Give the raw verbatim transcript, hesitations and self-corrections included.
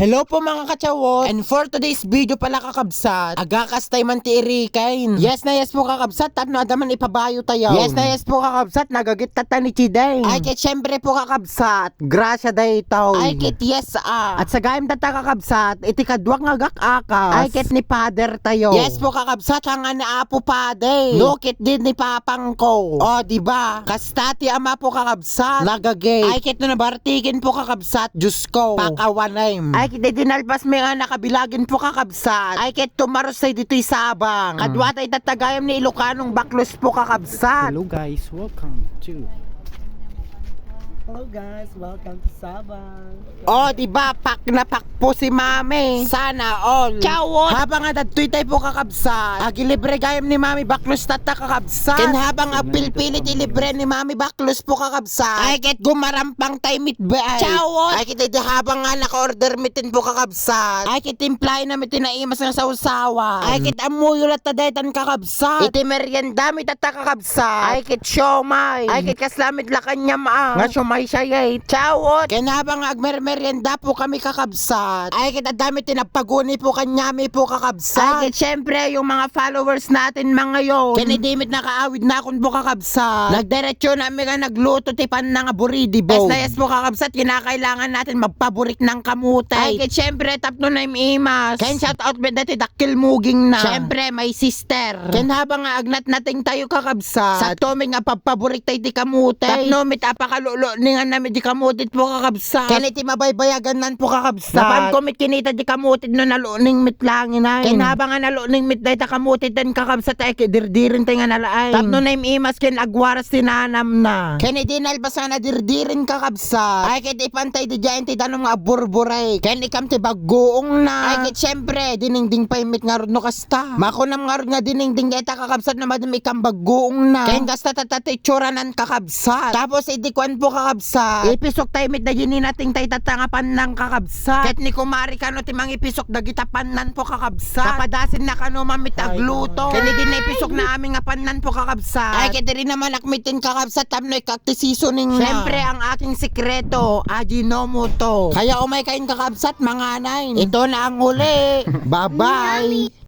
Hello po, mga kachawot. And for today's video pala, kakabsat, agakas tayo man ti iriken. Yes na yes po, kakabsat, tapno adda man ipabayo tayo. Yes na yes po, kakabsat, nagagit tatta ni Chideng. Ay, ket syempre po, kakabsat, grasya daytoy. Ay, ket yes, ah. At sagayam tatta, kakabsat, iti kaduak nga agak-akas. Ay, ket ni Father tayo. Yes po, kakabsat, hanga ni Apo Padi. No, ket di ni Papang ko. O, di ba? Kasta ti ama po, kakabsat. Nagagay. Ay, ket no nabartigen po, kakabsat, Diyos ko. Pakawanem. Ay, ket di nalpas mi nga nakabilagen po, kakabsat. Ay, ket tumarusay ditoy Sabang. Kadua tay tatta gayam ni Ilocanong baklos po, kakabsat. Hello guys, welcome to Hello guys, welcome to Sabang. O, di ba? Pak na pak po si Mami. Sana all. Chawot. Habang nga dadtoy tayo po, kakabsat, agilibre gayam ni Mami baklos tatta, kakabsat. Ken habang agpilpilit ilibre ni Mami baklos po, kakabsat. Ay, ket gumarampang tayo met bay. Chawot. Ay, ket idi habang nga naka-order met po, kakabsat. Ay, ket timplaenna met ti naimas nga sawsawa. Ay, ket ammoyo latta daytan, kakabsat. Iti merienda met tatta, kakabsat. Ay, ket siomay. Ay, ket kasla met la kaniam, ah. Nga siomay siya, eh. Chawot. Ken habang nga agmermerienda po kami, kakabsat. Ay, ket adda met ti nagpaguni po kaniami po, kakabsat. Ay, ket syempre, yung mga followers natin, mga yon. Ken idi met nakaawid nakon po, kakabsat. Nagdiretso na mi nga nagluto ti panna nga buridibo. Yes na yes po, kakabsat, kinakailangan natin magpaburik ng kamote. Ay, ket syempre, tapno naim-imas. Ken shout out met dati dakkel muging na. Syempre, my sister. Ken habang nga agnatnating tayo, kakabsat, sakto met nga pagpaburik tayo ti kamote. Tapno met apakalulukningan na met ti kamote po, kakabsat. Ken iti mabaybayagan nan po, kakabsat. Napan ko met kinita ti kamote no nalukning met langin ay. Ken habang nga nalukning met dayta kamote ten, kakabsat, ay ket dirdiren tayo nga nalaeng. Tapno naim-imas ken agwaras ti nanamna. Ken idi nalpas nga nadirdiren, kakabsat. Ay ket ipantay di diay ti danum nga aburburay. Ken ikam ti bagguongna. Ay ket syempre, dinengdeng pay met ngarud no kasta. Makunam ngarud nga dinengdeng dayta, kakabsat, no madam ikam bagguongna. Ken kasta tatta ti itsuranan, kakabsat. Tapos idi kuan po, kakabsat, ipisok tayo met dagiti nating tayo tatta nga pannan, kakabsat. Ket ni kumare kano ti mangipisok dagita pannan po, kakabsat. Kapadasenna kano man met agluto. Ken idi naipisok na amin nga pannan po, kakabsat. Ay, ket diri naman akmiten, kakabsat, tapno ikak ti seasoning na. Syempre, ang aking sikreto, Ajinomoto. Kaya umay kayon, kakabsat, manganay. Ito na ang uli. Bye-bye.